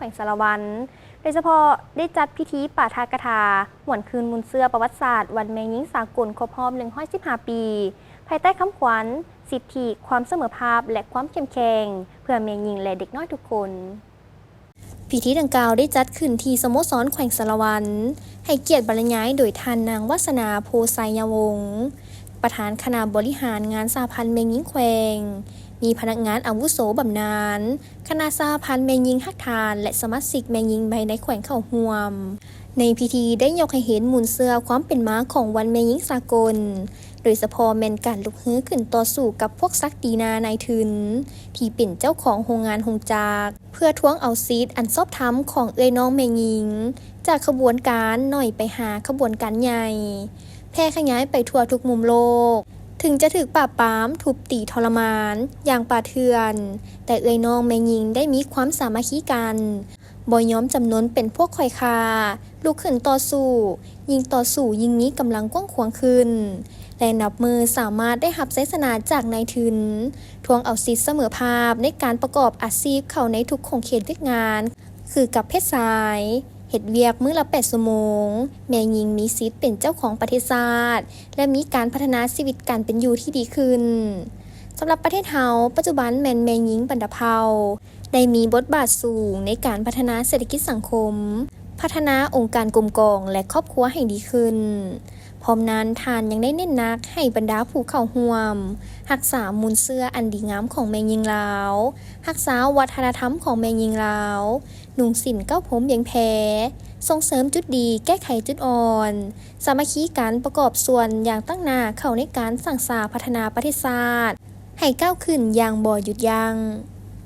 ແຂວງສາລະວັນ ໂດຍສະເພາະໄດ້ຈັດພິທີປາຖະກະຖາຫວນຄືນມູນເຊື້ອປະຫວັດສາດວັນແມ່ຍິງສາກົນຄົບຮອບໜຶ່ງຮ້ອຍສິບຫ້າປີ ພາຍໃຕ້ຄຳຂວັນ ສິດທິ, ຄວາມສະເໝີພາບ ແລະ ຄວາມເຂັ້ມແຂງ ເພື່ອແມ່ຍິງ ແລະ ເດັກນ້ອຍທຸກຄົນ. ພິທີດັ່ງກ່າວໄດ້ຈັດຂຶ້ນທີ່ສະໂມສອນແຂວງສາລະວັນ, ໃຫ້ກຽດບັນລະຍາຍໂດຍທ່ານນາງ ວາສະນາ ໂພໄຊຍະວົງ ປະທານຄະນະບໍລິຫານງານສະຫະພັນແມ່ຍິງແຂວງ, ມີພະນັກງານອາວຸໂສບຳນານ, ຄະນະສະຫະພັນແມ່ຍິງຮັກທ່ານ ແລະ ສະມາຊິກແມ່ຍິງພາຍໃນແຂວງເຂົ້າຮ່ວມ. ໃນພິທີໄດ້ຍົກໃຫ້ເຫັນມູນເຊື້ອຄວາມເປັນມາຂອງວັນແມ່ຍິງສາກົນ, ໂດຍສະເພາະແມ່ນການລຸກຮືຂຶ້ນຕໍ່ສູ້ກັບພວກສັກຕີນານາຍທຶນ ທີ່ເປັນເຈົ້າຂອງໂຮງງານໂຮງຈັກ ເພື່ອທວງເອົາສິດອັນຊອບທຳຂອງເອື້ອຍນ້ອງແມ່ຍິງ ຈາກຂະບວນການໜ້ອຍໄປຫາຂະບວນການໃຫຍ່ ແຜ່ຂະຫຍາຍໄປທົ່ວທຸກມຸມໂລກ. ເຖິງຈະຖືກປາບປາມ, ທຸບຕີທໍລະມານຢ່າງປ່າເຖື່ອນ, ແຕ່ເອື້ອຍນ້ອງແມ່ຍິງໄດ້ມີຄວາມສາມັກຄີກັນ, ບໍ່ຍອມຈຳນົນເປັນພວກຂ້ອຍຂ້າ, ລຸກຂຶ້ນຕໍ່ສູ້, ຍິ່ງຕໍ່ສູ້ຍິ່ງມີກຳລັງກວ້າງຂວາງຂຶ້ນ ແລະ ນັບມື້ສາມາດໄດ້ຮັບໄຊຊະນະຈາກນາຍທຶນ, ທວງເອົາສິດສະເໝີພາບໃນການປະກອບອາຊີບເຂົ້າໃນທຸກຂົງເຂດວຽກງານ ຄືກັບເພດຊາຍ, ເຮັດວຽກມື້ລະແປດຊົ່ວໂມງ, ແມ່ຍິງມີສິດເປັນເຈົ້າຂອງປະເທດຊາດ ແລະ ມີການພັດທະນາຊີວິດການເປັນຢູ່ທີ່ດີຂຶ້ນ. ສຳລັບປະເທດເຮົາ, ປັດຈຸບັນແມ່ນແມ່ຍິງບັນດາເຜົ່າ ໄດ້ມີບົດບາດສູງໃນການພັດທະນາເສດຖະກິດສັງຄົມ, ພັດທະນາອົງການກົມກອງ ແລະ ຄອບຄົວໃຫ້ດີຂຶ້ນ. ພ້ອມນັ້ນ, ທ່ານຍັງໄດ້ເນັ້ນໜັກໃຫ້ບັນດາຜູ້ເຂົ້າຮ່ວມ ຮັກສາມູນເຊື້ອອັນດີງາມຂອງແມ່ຍິງລາວ, ຮັກສາວັດທະນະທຳຂອງແມ່ຍິງລາວ, ນຸ່ງສິ້ນເກົ້າພົມວຽງແພ, ສົ່ງເສີມຈຸດດີ, ແກ້ໄຂຈຸດອ່ອນ, ສາມັກຄີກັນປະກອບສ່ວນຢ່າງຕັ້ງໜ້າເຂົ້າໃນການສ້າງສາພັດທະນາປະເທດຊາດ ໃຫ້ກ້າວຂຶ້ນຢ່າງບໍ່ຢຸດຢັ້ງ.